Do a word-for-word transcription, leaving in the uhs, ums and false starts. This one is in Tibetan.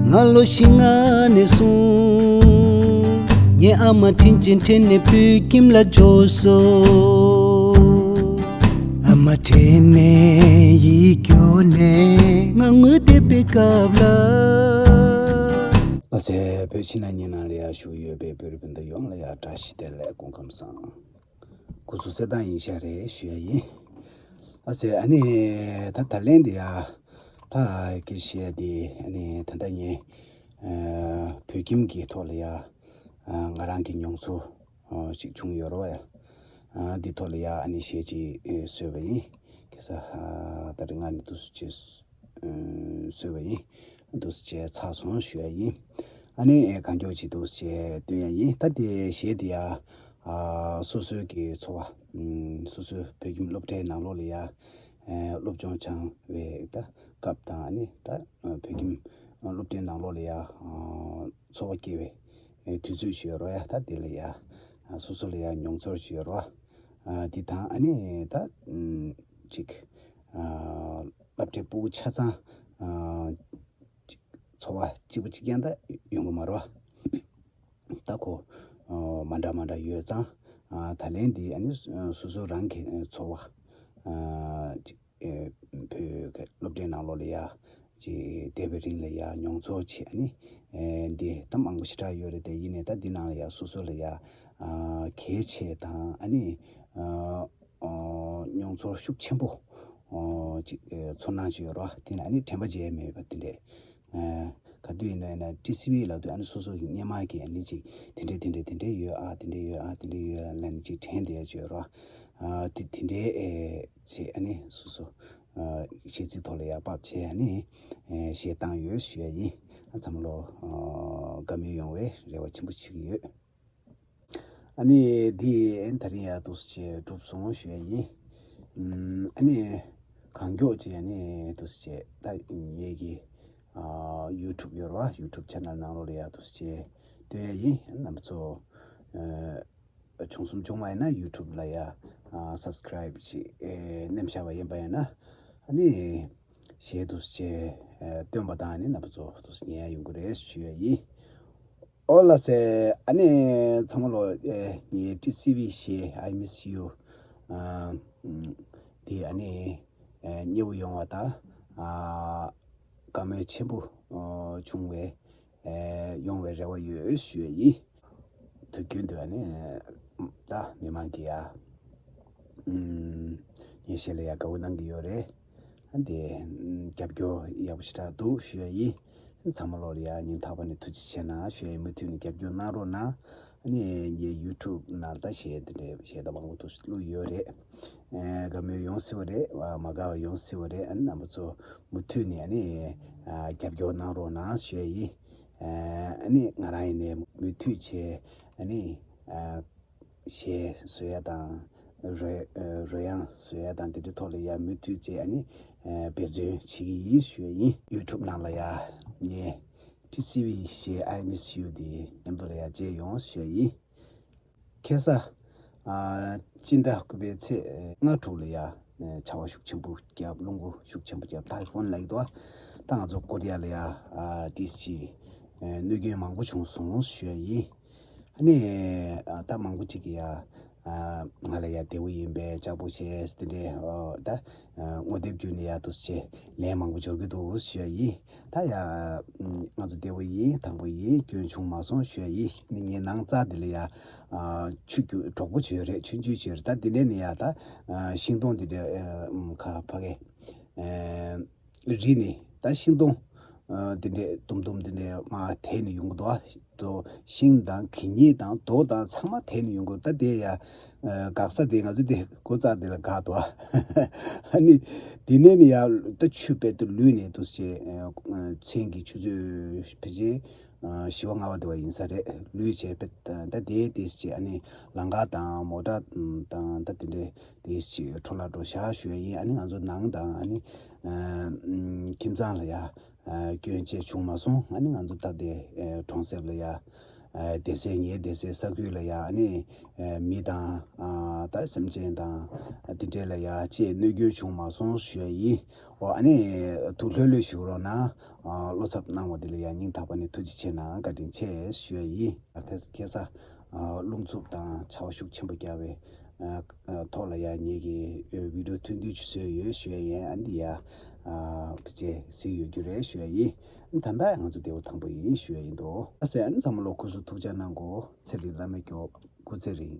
ང་ལོ་བཞི་ལྔ་ནས་བཟུང་། ངའི་ཨ་མ་དྲིན་ཆེན་དྲིན་ནས་བོད་ཁྱིམ་ལ་འབྱོར་སོང་། ཨ་མ་དྲིན་ནས་ཡིད་སྐྱོ་ནས་ང་ངུས་བསྡད་པའི་སྐབས་ལ། ལགས་སེ། བོད་ཕྱི་ནང་གཉིས་ནང་ལ་ཡ་བཞུགས་ཡོད་པའི་བོད་རིགས་སྤུན་ཟླ་ཡོངས་ལ་ཡ་བཀྲ་ཤིས་བདེ་ལེགས། སྐུ་ཁམས་བཟང་། སྐུ་གཟུགས་གསལ་ཐང་ཡིན་ཤག་རེད་ཞུ་ཡ་ཡིན། ཨ་ཟེ། ཨ་ནི་ད་ད་ལན་འདི་ཡ་ད་སྐད་ཆ་བཤད་ཡ་འདི། ཨ་ནི་ད་ལྟ་ངས་ཨ་བོད་ཁྱིམ་གྱི་ཐོག་ལ་ཡ་ཨ་ང་རང་གི་མྱོང་ཚོར་ཨ་ཅིག་བྱུང་ཡོད་རེད་བ། ཨ་འདི་ཐོག་ལ་ཡ་ཨ་ནི་གཞས་ཅིག་ཨེ་བཟོས་པ་ཡིན། ཁ་སང་ཨ་ད་རེས་ང་ནི་འདུག་སེ་བྱས། ཨ་བཟོས་པ་ཡིན། འདུག་སེ་བྱས་ཚར་སོང་ཞུ་ཡ་ཡིན། ཨ་ནི་ཨེ་གང་མགྱོགས་ཅིག་འདུག་སེ་བྱས་སྟོན་ཡ་ཡིན། ད་དེ་གཞས་དེ་ཡ་ཨ་སོ་སོའི་གི་འཚོ་བ། ཨ་སོ་སོའི་བོད་ཁྱིམ་སློབ་གྲྭའི་ནང་ལོགས་ལ་ཡ་ཨེ་སློབ་སྦྱོང་སྦྱང་བའི་ད་སྐབས་དང་། ཨ་ནི་ད་ཨ་བོད་ཁྱིམ་སློབ་གྲྭའི་ནང་ལོགས་ལ་ཡ་ཨ་འཚོ་བ་སྐྱེལ་བའི་ཨེ་དུས་ཚོད་ཞིག་ཡོད་རེད་བ། ཡ་ད་དེ་ལ་ཡ་ཨ་སོ་སོ་ལ་ཡ་མྱོང་ཚོར་ཞིག་ཡོད་རེད་བ། ཨ་དེ་དང་། ཨ་ནི་ད་ཨ་ཅིག་ཨ་སློབ་གྲྭའི་ཕྲུ་གུ་ཆ་ཚང་ཨ་ཅིག་འཚོ་བ་གཅིག་པ་གཅིག་རྐྱང་ད་ཡོང་གི་མ་རེད་བ། ད་ཁོ་ཨ་མ་འདྲ་མ་འདྲ་ཡོད་ཙང་། ཨ་ད་ལན་འདི་ཨ་ནི་སོ་སོ་རང་གི་འཚོ་བ་ཨ་ཅིག་ཨེ་བོད་ཀྱི་སློབ་གྲྭའི་ནང་ལོགས་ལ་ཡ་ཅིག་བསྡད་པའི་རིང་ལ་ཡ་མྱོང་ཚོར་བྱས། ཨ་ནི་ཨེ་འདི་ད་མང་པོ་ཞེ་དྲག་ཡོད་རེད་དེ། ཡིན་ནའི་ད་འདི་ནང་ལ་ཡ་སོ་སོ་ལ་ཡ་ཨ་གལ་ཆེ་དང་། ཨ་ནི་ཨ་ཨ་མྱོང་ཚོར་ཤུགས་ཆེན་པོ་ཨ་ཅིག་ཨེ་ཚོར་སྣང་ཅིག་ཡོད་རེད་བ། དེ་ནི་ཨ་ནི་དྲན་པ་བརྗེད་མེད་པ་དེ་འདྲས། ཨ་ག་དུས་ཡིན་ན་ཡིན་ན་ཊི་སི་ཝི་ལབ་དུས་ཨ་ནི་སོ་སོ་གི་སྔོན་མ་གི་ཨ་ནི་ཅིག་དེ་འདྲས་དེ་འདྲས་དེ་འདྲས་ཡོད་ཨ། དེ་འདྲས་ཡོད་ཨ། དེ་འདྲས་ཡོད་ཨ་ལབ་ནས་ཅིག་དྲན་བསྡད་ཡ་ཅིག་ཡོད་རེད་བ། ཨ་དེ་དེ་འདྲས་ཨེ་བྱས། ཨ་ནི་སོ་སོ་ཨ་གཞས་ཚིག་ཐོག་ལ་ཡ་ཕབ་བྱས། ཨ་ནི་ཨེ་གཞས་བཏང་ཡོད་ཞུ་ཡ་ཡིན། ཨ་ཚང་མ་ལོ་ཨ་དགའ་མོས་ཡོང་བའི་རེ་བ་ཆེན་པོ་བྱེད་ཀྱི་ཡོད། ཨ་ནི་འདི་ཨེ་ད་རིང་ཡ་འདུག་སེ་བྱས་གྲུབ་སོང་ཞུ་ཡ་ཡིན། ཨམ་ཨ་ནི་གང་མགྱོགས་ཅིག་ཨ་ནི་འདུག་སེ་བྱས་ད་ངེད་ཀྱི་ཨ་ཡུ་ཊུབ་ཡོད་རེད་བ། ཡུ་ཊུབ་ཆེ་ནལ་ནང་ལོགས་ལ་ཡ་འདུག་སེ་བྱས་སྟོན་ཡ་ཡིན། རྣམ་པ་ཚོ་ཨ་བྱུང་སོང་། བྱུང་མ་ཡིན་ན་ཡུ་ཊུབ་ལ་ཡ་ཨ་སབ་སི་ཀ་རའིབ་ཅིག་ཨེ་མནན་བཞག་པ་ཡིན་པ་ཡིན་ན། ཨ་ནི་གཞས་འདུག་སེ་བྱས་ཨེ་སྟོན་པ་དང་། ཨ་ནི་རྣམ་པ་ཚོ་འདུག་སེ་ཉན་ཡ་ཡོང་གི་རེད་ཞུ་ཡ་ཡིན། ཨོ་ལགས་སེ། ཨ་ནི་ཚང་མ་ལོ་ཨེ་ངའི་ཊི་སི་ཝི་གཞས་I Miss You ཨ་ཨམ་དེ་ཨ་ནི་ཨེ་མཉེས་པོ་ཡོང་བ་དང་། ཨ་དགའ་མོས་ཆེན་པོ་ཨ་བྱུང་བའི་ཨེ་ཡོང་བའི་རེ་བ་ཡོད་ཞུ་ཡ་ཡིན། དུས་རྒྱུན་དུ་ཨ་ནི་ད་མི་མང་གིས་ཡ་ཨམ་ངའི་གཞས་ལ་ཡ་དགའ་པོ་གནང་གི་ཡོད་རེད། ཨ་འདི་ཨམ་རྒྱབ་སྐྱོར་ཡག་པོ་ཞེ་དྲག་འདུག་ཞུ་ཡ་ཡིན། ཚང་མ་ལོ་ལ་ཡ་སྙིང་ཐག་པ་ནས་ཐུགས་རྗེ་ཆེ་གནང་ཞུ་ཡ་ཡིན། མུ་མཐུད་ནས་རྒྱབ་སྐྱོར་གནང་རོགས་གནང་། ཨ་ནི་ངའི་ཡུ་ཊུབ་ནང་ད་གཞས་འདི་འདྲའི་གཞས་ད་མང་པོ་འདུག་བླུགས་ཡོད་རེད། ཨེ་དགའ་མོས་ཡོང་སྲིད་པ་རེད། མ་དགའ་བ་ཡོང་སྲིད་པ་རེད། ཨ་ནི་རྣམ་པ་ཚོ་མུ་མཐུད་ནས་ཨ་ནི་ཨ་རྒྱབ་སྐྱོར་གནང་རོགས་གནང་ཞུ་ཡ་ཡིན། ཨ་ནི་ང་རང་ཡིན་ནའི་མུ་མཐུད་བྱས་ཨ་ནི་ཨ་གཞས་བཟོ་ཡ་དང་། རོལ་ཨ་རོལ་དབྱངས་བཟོ་ཡ་དང་། དེ་འདྲའི་ཐོག་ལ་ཡ་མུ་མཐུད་བྱས་ཨ་ནི་ཨ་འབད་བརྩོན་བྱེད་ཀྱི་ཡིན་ཞུ་ཡ་ཡིན། ཡུ་ཊུབ་ནང་ལ་ཡ་ངའི་ཊི་སི་ཝི་གཞས་I Miss You དེ་མཉམ་དུ་ལ་ཡ་མཇལ་ཡོང་ཞུ་ཡ་ཡིན། ཁ་སང་ཨ་སྤྱི་ཟླ་དགུ་པའི་ཚེས་ལྔ་དྲུག་ལ་ཡ་ཨ་བྱ་བ་ཤུགས་ཆེན་པོ་བརྒྱབ། རླུང་བུ་ཤུགས་ཆེན་པོ་བརྒྱབ། ཏའེ་ཧྥུན་ལབ་ཀྱི་འདུག་ད་ང་ཚོ་ཀོ་རི་ཡ་ལ་ཡ་ཨ་ཏོག་ཙམ་ཅིག་ཨ་གནོད་སྐྱོན་མང་པོ་བྱུང་སོང་ཞུ་ཡ་ཡིན། ཨ་ནི་ཨ་ད་མང་པོ་ཅིག་གིས་ཡ་ཨ་ང་ལ་ཡ་བདེ་པོ་ཡིན་པས་ལྕགས་པོ་བྱས་དེ་འདྲའི་ཨ་ད་ཨ་ངོ་དེབ་བརྒྱུད་ནས་ཡ་ཏོག་ཙམ་ལན་མང་པོ་འབྱོར་གྱི་འདུག་ཞུ་ཡ་ཡིན། ད་ཡ་ཨ་ང་ཚོ་བདེ་པོ་ཡིན། དྭངས་པོ་ཡིན། སྐྱོན་བྱུང་མ་སོང་ཞུ་ཡ་ཡིན། ནི་ངའི་ནང་རྩ་དེ་ལ་ཡ་ཨ་ཆུ་རྒྱུ་གྲོག་པོ་བྱོས་རེད། ཆུང་ཆུང་བྱོས་རེད། ད་དེ་འདྲས་ནི་ཡ་ད་ཨ་ཤིང་སྡོང་དེ་འདྲས་ཨ་ཁ་ཕ་གི་ཨ་རི་ནི་ད་ཤིང་སྡོང་ཨ་དེ་འདྲས་དུམ་དུམ་དེ་འདྲས་མར་དེད་ནས་ཡོང་གི་འདུག་ཨ། དོ་ཤིང་དང་གད་སྙིགས་དང་རྡོ་དང་ཚང་མ་དེད་ནས་ཡོང་གི་འདུག་ད་དེ་ཡ་ཨ་འགག་ས་དེ་ང་ཚོ་དེ་སྒོ་རྩ་དེ་ལ་འགག་འདུག་ཨ། ཨ་ནི་དེ་ནས་ནི་ཡ་ད་ཆུ་དཔེ་དུ་ལུད་ནས་འདུག་སེ་ཨ་མཚན་གྱི་ཆུ་ཚོད་ཕལ་ཆེར་ཨ་བཞི་པ་ལྔ་པ་དེ་བ་ཡིན་ས་རེད། ལུད་བྱས་པས་ད་དེ་དེ་ཅི་ཨ་ནི་ལམ་ཁ་དང་མོ་ཊ་དང་ད་དེ་འདྲས་དེ་ཅི་འཕྲོ་བརླག་འགྲོ་བཞག་ཞུ་ཡ་ཡིན། ཨ་ནི་ང་ཚོ་ནང་དང་ཨ་ནི་ཨ་ཁྱིམ་ཚང་ལ་ཡ་ཨ་སྐྱོན་ཅི་བྱུང་མ་སོང་། ཨ་ནི་ང་ཚོ་ད་དེ་ཨ་གྲོང་གསེབ་ལ་ཡ་ ཨ་སྡེ་སྲིད་ངའི་སྡེ་སྲིད་ས་ཁུལ་ལ་ཡ་ཨ་ནི་ཨ་མི་དང་ཨ་ད་སེམས་ཅན་དང་ཨ་དེ་འདྲས་ལ་ཡ་ཅེས་གནོད་སྐྱོན་བྱུང་མ་སོང་ཞུ་ཡ་ཡིན། འོ་ཨ་ནི་ཐུགས་ལྷོད་ལྷོད་བཞུགས་རོགས་གནང་། ཨ་བློ་འཚབ་གནང་བ་དེ་ལ་ཡ་སྙིང་ཐག་པ་ནས་ཐུགས་རྗེ་ཆེ་གནང་། བཀའ་དྲིན་ཆེ་ཞུ་ཡ་ཡིན། ཨ་ཁ་ཁ་ས་ཨ་རླུང་འཚུབ་དང་བྱ་བ་ཤུགས་ཆེན་པོ་རྒྱག་པའི་ཨ་ཨ་ཐོག་ལ་ཡ་ངེད་ཀྱིས་ཨ་བི་ཌིའོ་ཐུང་ཐུང་ཅིག་བཟོས་ཡོད་ཞུ་ཡ་ཡིན། ཨ་འདི་ཡ་ཨ་ཕལ་ཆེར་གཟིགས་ཡོད་རྒྱུ་རེད་ཞུ་ཡ་ཡིན། ད་ལྟ་ང་ཚོ་བདེ་པོ་ཐང་པོ་ཡིན་ཞུ་ཡ་ཡིན་འདུག་ཨ་ཟེར་ཨ་ནི་ཚང་མ་ལོ་སྐུ་གཟུགས་ཐུགས་ཅག་གནང་གོ་ཚེ་རིང་བླ་མའི་སྐྱོབ། སྐུ་ཚེ་རིང་